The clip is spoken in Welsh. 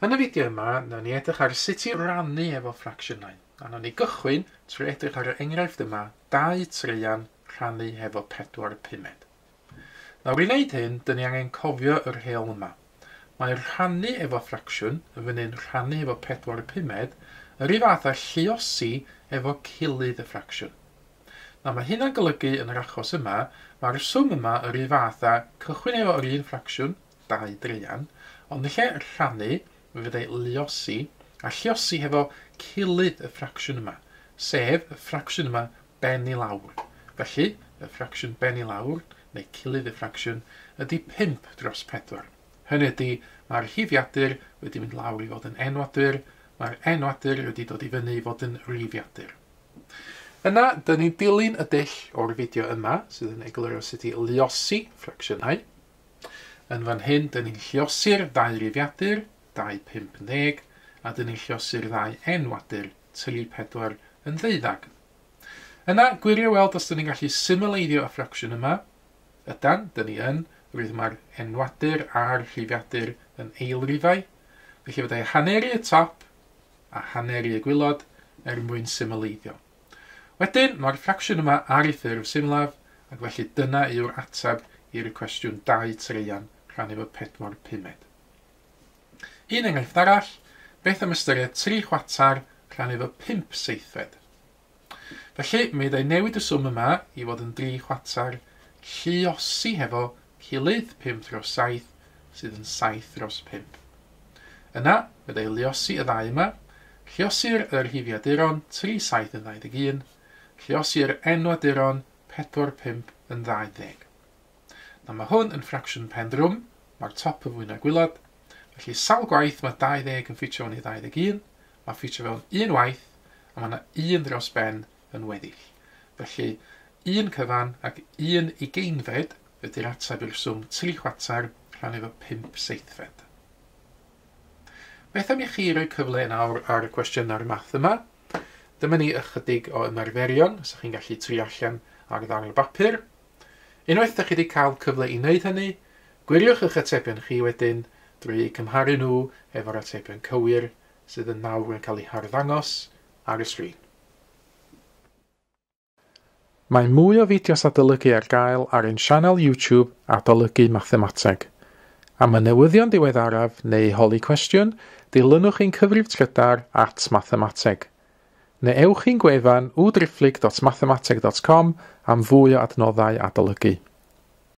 Yn y fideo yma, nawn ni edrych ar sut i rannu efo ffracsiynau. A nawn ni gychwyn trwy edrych ar yr enghraifft yma, 2 treian rhannu hefo 4 pumed. Nawr, i wneud hyn, dyn ni angen cofio y rheol yma. Mae rhannu efo ffracsiwn, y fan hyn rhannu efo 4 pumed, yr un fath â lluosi efo cilydd y ffracsiwn. Nawr, mae hynna'n golygu yn yr achos yma, mae'r swm yma yr un fath â cychwyn efo yr un ffracsiwn, 2 dreian, ond yn lle rhannu, mi fyddai luosi, a lluosi hefo cilydd y ffracsiwn yma, sef y ffracsiwn yma ben i lawr. Felly, y ffracsiwn ben i lawr, neu cilydd y ffracsiwn, ydy 5 dros 4. Hynny ydy, mae'r rhifiadur wedi mynd lawr i fod yn enwadur, mae'r enwadur wedi dod i fyny i fod yn rifiadur. Yna, dyn ni'n dilyn y dull o'r fideo yma, sydd yn egluro sut i luosi ffracsiynau. Yn fan hyn, dyn ni'n lluosi'r ddau rifiadur, 2, 5 yn 10, a dyn ni'n lluosi'r ddau enwadur, 3, 4 yn 12. Yna, gwirio weld os dyn ni'n gallu symleiddio y ffracsiwn yma. Ydan, dyn ni yn, rwydd mae'r enwadur a'r rhifiadur yn eilrifau. Felly fyddai haneru y top a haneru y gwaelod er mwyn symleiddio. Wedyn, mae'r ffracsiwn yma ar ei ffurf symlaf, ac felly dyna yw'r ateb i'r cwestiwn 2 treian rhannu efo 4 pumed. Un enghraifft arall, beth am ystyried 3 chwarter rhannu efo 5 seithfed? Felly, mi ddau newid y swm yma i fod yn 3 chwarter lluosi hefo cilydd 5 dros 7, sydd yn 7 dros 5. Yna, mi ddau luosi y ddau yma, lluosi'r yr rhifiaduron 3 7 yn 21, lluosi'r enwaduron 4 5 yn 20. Nawr, mae hwn yn ffracsiwn pen drwm, mae'r top yn fwy na'r gwaelod, felly sawl gwaith mae 20 yn ffitio fewn i 21? Mae ffitio fewn un waith, a mae yna 1 dros ben yn weddill. Felly, un cyfan ac 1/20 ydy'r ateb i'r swm 3 chwarter rhannu efo 5 seithfed. Beth am i chi roi cyfle nawr ar y cwestiynau'r math yma? Dyma ni ychydig o ymarferion, os ydych chi'n gallu trio allan ar ddarn o bapur. Unwaith ydych chi wedi cael cyfle i wneud hynny, gwiriwch eich atebion chi wedyn drwy eu cymharu nhw efo'r atebion cywir sydd yn nawr yn cael eu harddangos ar y sgrin. Mae mwy o fideos adolygu ar gael ar ein sianel YouTube Adolygu Mathemateg. Am y newyddion diweddaraf neu holi cwestiwn, dilynwch ein cyfrif trydar @mathemateg. Neu ewch i'n gwefan www.mathemateg.com am fwy o adnoddau adolygu.